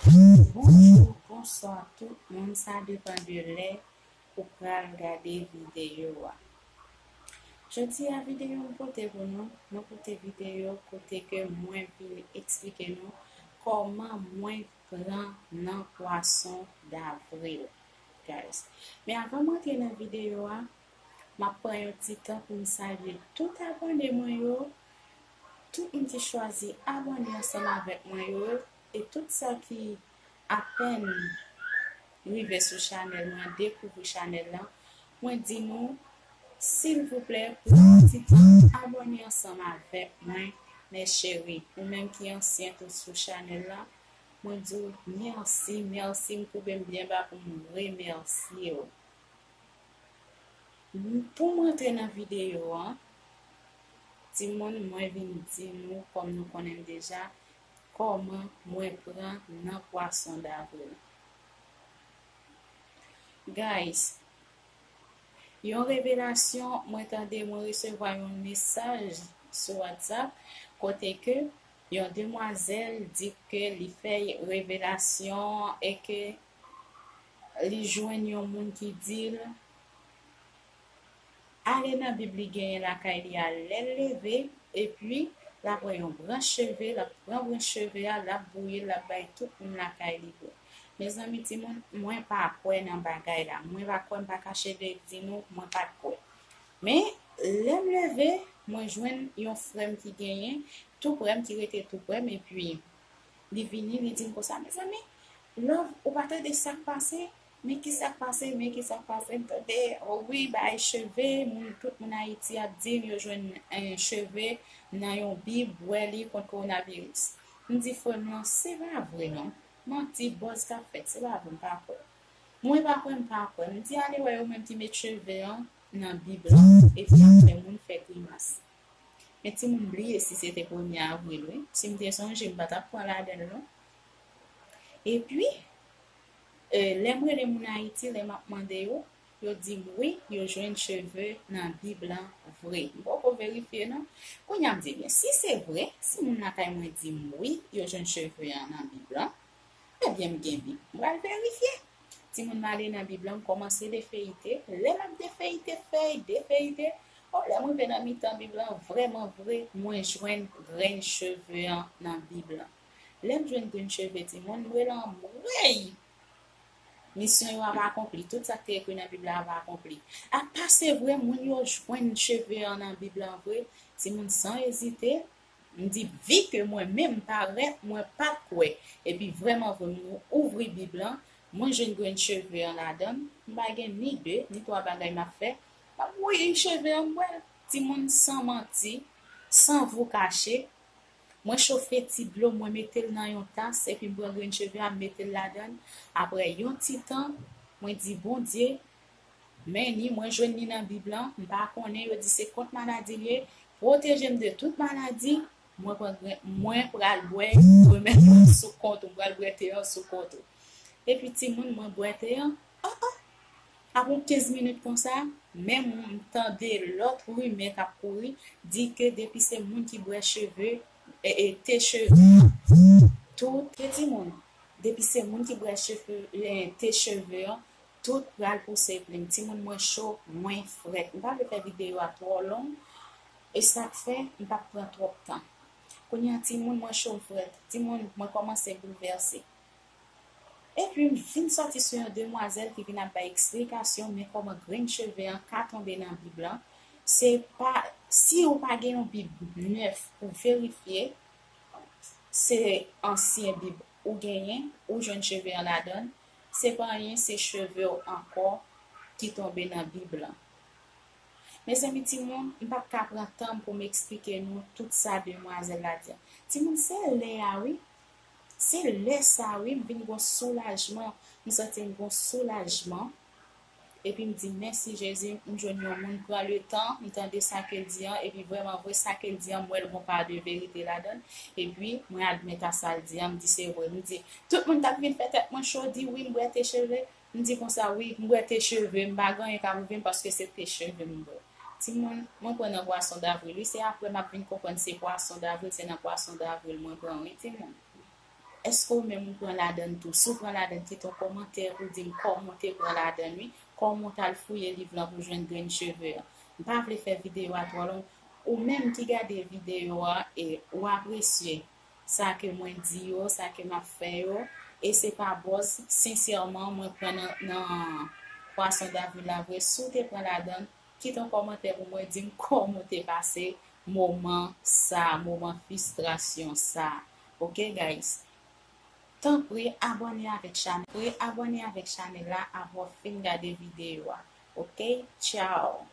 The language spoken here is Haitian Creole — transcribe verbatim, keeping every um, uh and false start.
Bonjou, bonswa tout moun, sa depann de lè ou pral gade videyo a. Jodi a, videyo m pote pou nou, nou pote videyo kote ke mwen vin eksplike nou kòman mwen pran nan pwason davril, guys. Men avan m antre nan videyo a, m ap pran yon ti tan pou m salye tout abòne mwen yo, tout moun ki chwazi abòne ansanm avèk mwen yo, e tout sa ki apèn rive sou chanèl mwen, dekouvri chanèl lan, mwen di nou, silvouplè, pran yon ti tan, abòne ansanm avèk mwen, mes chéris. Ou menm ki ansyen tou sou chanèl la, mwen di w mèsi, mèsi, m koube m byen ba pou m remèsye w. Pou m antre nan videyo an, timoun, mwen vin di nou, kòm nou konnen m deja, kòman mwen pran nan pwason davril. Guys, yon revelasyon, mwen tande, mwen resevwa yon mesaj sou WhatsApp, kote ke yon demwazèl di ke li fè revelasyon e ke li jwenn yon moun ki di l, ale nan Bib li genyen lakay li a lè l leve, epi l ap wè yon branch cheve, l ap pran branch cheve a, l ap bouyi l, l ap bay tout moun lakay li bwè. Mezanmi, timoun, mwen pa kwè nan bagay la. Mwen pa kwè, m pa kache de di nou, mwen pa t kwè. Men, lè m leve, mwen jwenn yon frè m ki genyen, tou prè m, ki rete tou prè m, epi li vini, li di m konsa, mezanmi, Love, ou pa tande sa k pase? Men ki sa k pase, men ki sa k pase, m tande, o wi, bay cheve, moun, tout moun Ayiti ap di m yo jwenn, eh, cheve nan yon bib, bwè li kont kowonaviris. M di frè m lan, se pa vre non. Manti, buzz k ap fèt, se pa vre, m pa kwè. Mwen pa kwè, m pa kwè. M di ale wè yo menm ki met cheve an nan bib lan, epi ap fè moun fè grimas. Men timoun bliye si se te premye avril, wi. Si m te sonje, m pa t ap pran ladan l non. Epi, eh, lè m rele moun Ayiti, lè m ap mande yo, yo di m wi, yo jwenn cheve nan bib lan vre. M poko verifye non. Kounye a m di, ebyen, si se vre, si moun lakay mwen di m wi, yo jwenn cheve an nan bib lan, ebyen, m gen bib. M pral verifye. Timoun, m ale nan bib lan, m kòmanse defeyite. Lè m ap defeyite fèy, defeyite, o, lè m rive nan mitan bib lan, vrèman vre, mwen jwenn grenn cheve an nan bib lan. Lè m jwenn grenn cheve, timoun, m rele anmwey! Misyon yo ap akonpli, tout sa k te ekri nan bib la ap akonpli. Apa se vre, moun yo jwenn cheve an nan bib lan vre, timoun, san ezite, m di, vi ke mwen menm parèt, mwen pa t kwè. Epi vrèman vre, m ouvri bib lan, mwen jwenn grenn cheve an ladan l, m pa gen ni de, ni twa bagay m ap fè, m ap bouyi cheve an, m bwè l. Timoun, san manti, san voukache, mwen chofe ti dlo, mwen mete l nan yon tas, epi m pran grenn cheve a, m mete l ladan l. Apre yon ti tan, mwen di, Bondye, men ni, mwen jwenn ni nan bib lan, m pa konnen, yo di se kont maladi l ye, pwoteje m de tout maladi, mwen pran grenn, mwen pral bwè, remèd lan sou kont ou, m pral bwè te an sou kont ou. Epi timoun, mwen bwè te an, oh, oh. Apre yon kenz minit konsa, menm m tande lòt rimè k ap kouri, di ke depi se moun ki bwè cheve, e, e, te cheve, tout, ke timoun, depi se moun ki bwè cheve, e, te cheve an, tout pral pouse plim. Timoun, mwen cho, mwen frèt. M pa vle fè videyo a twò long, e sa k fè m p ap pran twòp tan. Kounye a, timoun, mwen cho, m frèt. Timoun, mwen kòmanse boulvèse. Epi m vin sòti sou yon demwazèl ki vin ap bay eksplikasyon men kòman grenn cheve an ka tonbe nan bib lan. Se pa, si ou pa gen yon bib nèf pou verifye, se ansyen bib ou genyen, ou jwenn cheve an ladan l, se pa anyen, se cheve w ankò ki tonbe nan bib lan. Mezanmi, timoun, m p ap ka pran tan m pou m eksplike nou tout sa demwazèl la di a. Timoun, se lè a, wi. Se lè sa, wi, m vin gon soulajman. M santi m gon soulajman. Epi m di, mèsi, Jezi, m jwenn yon moun pran letan, m tande sa ke l di an, epi vrèman vre, sa ke l di an, m wè l gon pa de verite ladan l. Epi, mwen admèt a sa l di an, m di, se vre. M di, tout moun k ap vin fè tèt mwen cho, di, wi, m bwè te cheve. M di konsa, wi, m bwè te cheve, m pa gen anyen k ap rive m paske se te cheve m bwè. Timoun, mwen pran nan pwason davril, wi, se apre m ap vin konprann se pwason davril, se nan pwason davril mwen pran, wi, timoun. Èske ou menm ou pran ladann tou? Si w pran ladann, kite yon kòmantè pou di m kòman w te pran ladann, wi. Kòman w t al fouye liv lan pou jwenn grenn cheve an. M pa vle fè videyo a twò long. Ou menm ki gade videyo a, e ou apresye sa ke mwen di yo, sa ke m ap fè yo, e se pa buzz, sensèman, mwen pran nan, nan pwason davil la vre. Si w te pran ladann, kite yon kòmantè pou mwen, di m kòman w te pase moman sa, moman fristrasyon sa. Ok, guys? Tanpri, abòne avèk chanèl, tanpri, abòne avèk chanèl la apre w fin gade videyo a. Ok? Tchao!